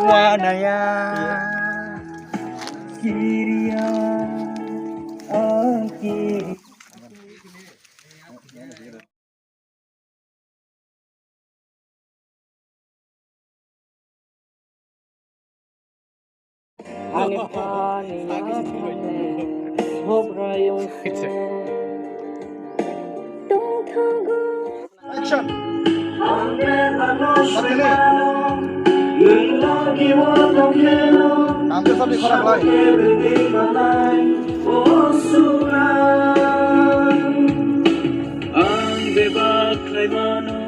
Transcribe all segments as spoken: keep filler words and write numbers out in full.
Wanaya kiriya ang kiri. Ani pha ni yathane Subraiyung se tongthogo. Action. Tatili. Ang ke sabi khorang lai. Ang bebak khlaimano.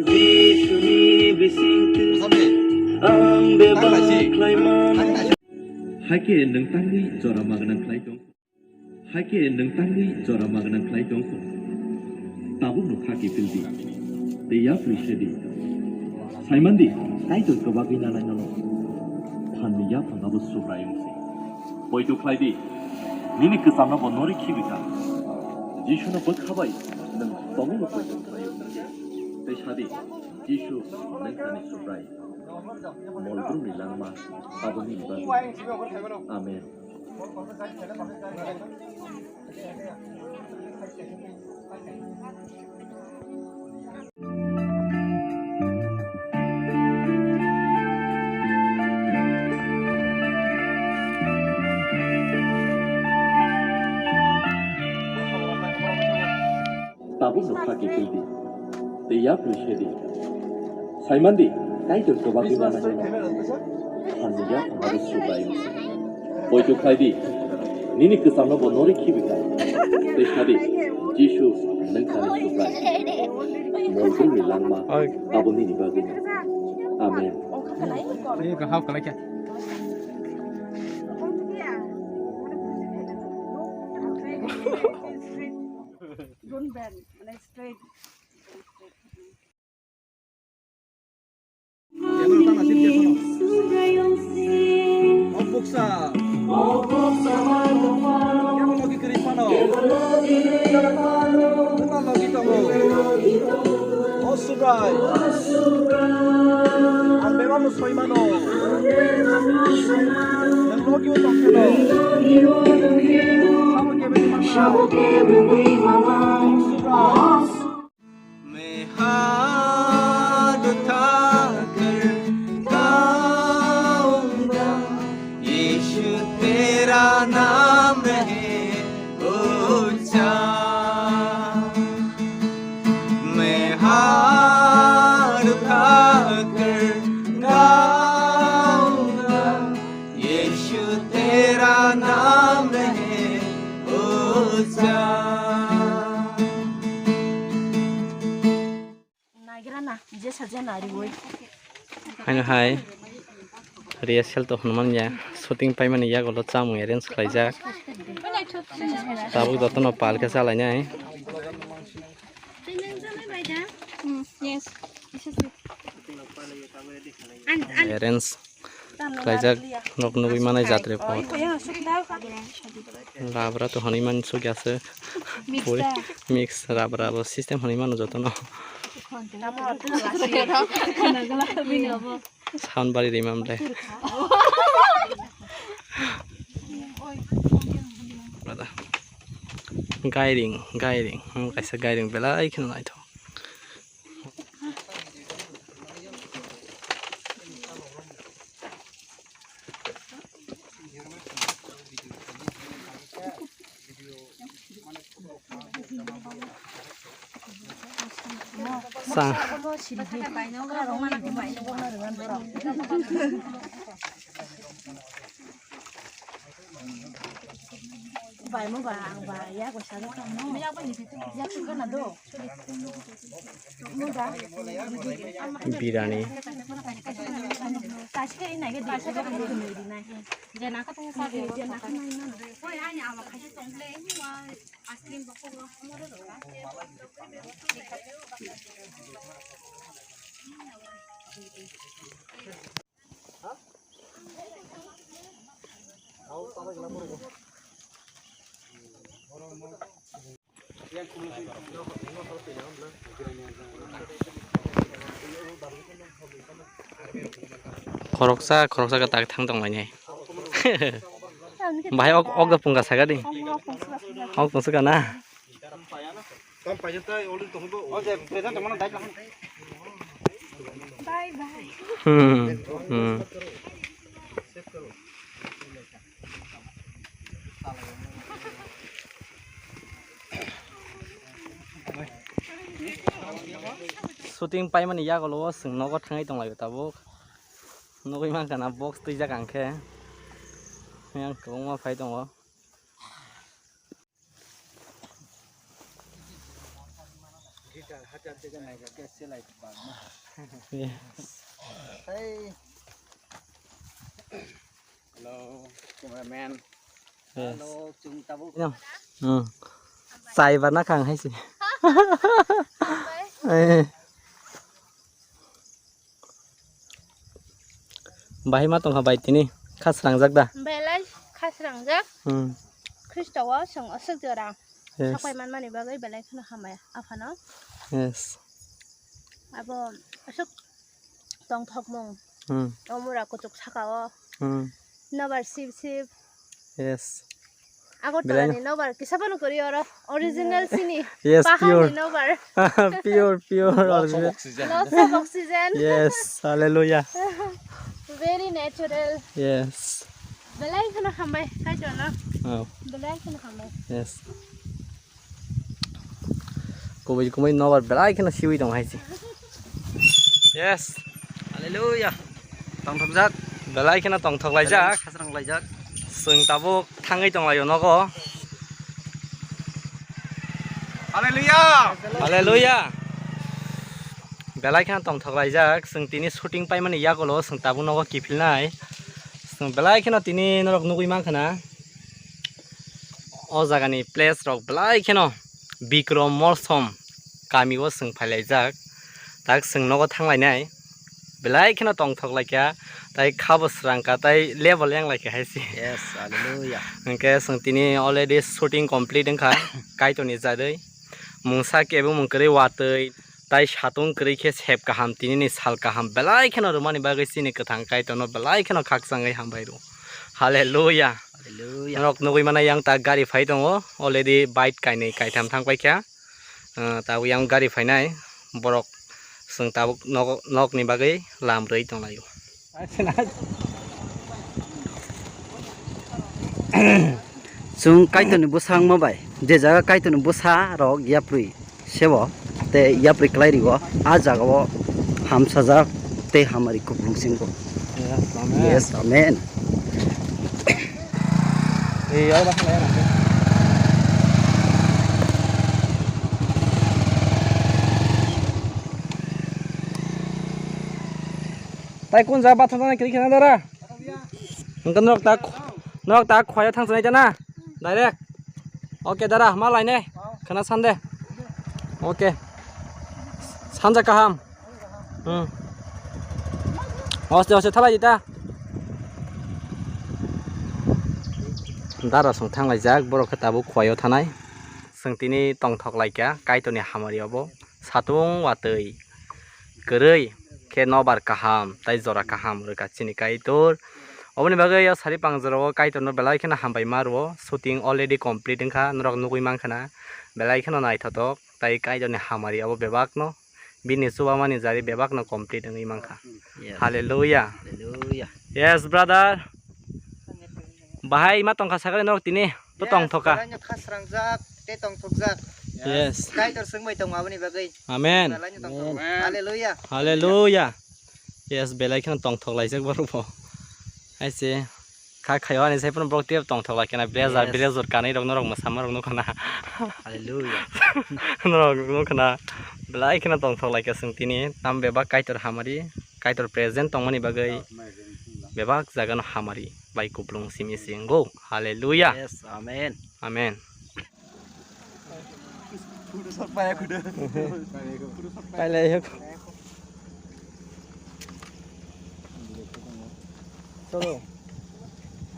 Jisuni bisingtwi ang bebak khlaimano. Hai khe nwng tangwi jora magwnang khlai tong kho. Hai khe nwng tangwi jora magwnang khlai tong kho. Tabukno kha kiphil di tei yapri se di. Saimandi, Kaitor kwbagwi nanai nono. Phanni yaphang abo Subraiyung se. Poito khlai di, nini kwchamno bo norwi khibi kha. Jisuno bwkha bai nwng tabukno poito khlai di. Tei sa di, Jisu, nwng ani Subrai, mol brumni langma, abo nini bagwi. Amen. Tabukno kha kiphil di tei yapri se di. Saimandi, Kaitor kwbagwi nanai nono. Phanni yaphang abo Subraiyung se. Poito khlai di, nini kwchamno bo norwi khibi kha. Tei sa di, Jisu, nwng ani Subrai. Mol brumni langma, abo nini bagwino. Amen. Ini kaham kalau kya? Don't bend, like, straight. Obuksa. Kebo logi kwrwi phano. Buma logi tongo. O Subrai. Ang bebakno soi mano. Nwng logi o tong kheno. Sabo kebo ni mano. O Subrai. मैं हाथ उठाकर गाऊंगा, यीशु तेरा नाम है ऊंचा। मैं हाथ उठाकर गाऊंगा, यीशु तेरा नाम है ऊंचा। Nagira na, je saja na riwoi. Haino hai, rehearsal to hwnmanya, shooting paimani yagulo chamung arrange khlaijak. Tabuk jotono pal khe chalainai. Mm, yes. Arrange khlaijak, nok nugwi manai jatre por. Rabra to hwnwi man sugya se. Mix puri da. Mix rabra bo system hwnwi mano jotono. Sound bari rima mle. Brother. Gairing, gairing. Hmm, kaisa gairing belai kheno naithok. Sa. Birani. Khoroksa, khoroksa ka tak thang tong lainai. Bahai ok, ok da pungka saka di. Ok pungka saka na. Bye bye. Hmm, hmm. Shooting paimani yagulo o chwng nogo thangwi tonglaio tabuk. Nugwi mankha na box twijak ang khe. Yang kwbangma phai tongo. Yes. Hey. Hello, cameraman. Yes. Hello, chwng tabuk. Ino. Hmm. Chai barna khang hai se. Eh. Bahai ma tongkha bai tini kha srangjak da? Belai kha srangjak. Hmm. Khristo o chwng aswk jora. Yes. Sapai manmani bagwi belai kheno hambai aphano. Yes. Abo aswk tongthokmung. Hmm. O mura kuchuk saka o. Hmm. Nobar sip sip. Yes. Agartala ni nobar kisa phano kwrwi oro. Original sini. Yes, pure. Pure, pure original. Lots of oxygen. Yes, hallelujah. Very natural. Yes. Belai kheno hambai, Kaitorno. Oh. Belai kheno hambai. Yes. Kubui kubui nobar belai kheno siwi tong hai se. Yes. Hallelujah. Tongthokjak. Belai kheno tongthok laijak. Belai khasrang laijak. Chwng tabuk thangwi tong laio nogo. Hallelujah. Hallelujah. Belai kheno tongthok laijak. Chwng tini shooting paimani yagulo chwng tabuk nogo kiphilnai. Chwng belai kheno tini norok nugwi mankha na. O jagani place rok belai kheno Bikrom Molsom kami o chwng phailaijak. Tak chwng nogo thanglainai. Belai kheno tongthok laikha. Tai khabo srangkha, tai level yang laikha hai se. Yes, hallelujah. Hwnkhe chwng tini already shooting complete wngkha. Kaitorni jarwi. Mungsa kebo mung kwrwi watwi. Tai satung kwrwi khe sep kaham, tinini sal kaham belai kheno rwmani bagwi chini kwthang Kaitorno belai kheno khakchangwi hambai rw. Hallelujah. Hallelujah. Norok nugwi mano yang ta gari phai tongo, already bike kainwi kaitham thang paikha. Ah, tabuk yang gari phainai borok chwng tabuk nok, nokni bagwi lam rwi tonglaio. Chwng Kaitorni bwsa wngma bai, je jaga Kaitorni bwsa rok yapri sebo tei yapri kwlai rio, a jaga o hamsajak tei hamari kupulung singko. Yes, amen. Yes, amen. Tai kun jaga bathang tang kiri khana dara. Hwnkhe norok ta, norok ta khwaya thang sanai jana. Direct. Okay dara, ma laine. Khana sande. Okay. Sanja kaham. Hmm. Oste oste thalai jita. Dara song thang laijak, borok khe tabuk khwaya thanai. Chwng tini tongthok laikha, Kaitorni hamari obo. Satung watwi. Kwrwi khe nobar kaham tai jora kaham rwkha chini Kaitor. Oboni bagwi o sari pangjoro o Kaitorno belai kheno hambai ma rwo. Shooting already complete wngkha, norok nugwi mankha na belai kheno naithotok tai Kaitorni hamari abo bebakno bini chubamani jari bebakno complete wngwi mankha. Yes. Hallelujah. Hallelujah. Yes, brother. Bahai ma tongkha sakali norok tini. To tongthoka. Belai no khasrangjak, tei tongthokjak. Yes. Kaitor swngbai tongo aboni bagwi. Amen. Belai no tongthokjak. Amen. Hallelujah. Hallelujah. Yes, belai kheno tongthok laijak borok bo. Hai se kha khayo ani sai phano borok tei tongthok lai kheno blazer, yes, blazer kanwi rok norok mwsama rok nukha na. Hallelujah. Norok nukha na. Belai kheno tongthok lai kha chwng tini. Tam bebak Kaitor hamari, Kaitor present tongmani bagwi. Bebak jaga no hamari bai kupulung simi si wngo. Hallelujah. Yes, amen. Amen. Pailai yok. Cholo.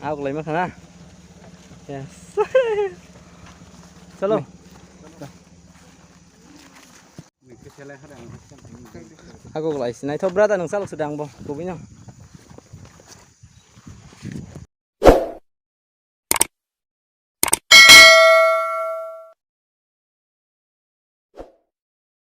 Agulai ma khana. Yes. Cholo. Agulai sinai tho brother nang salok sedang bo. Kubino.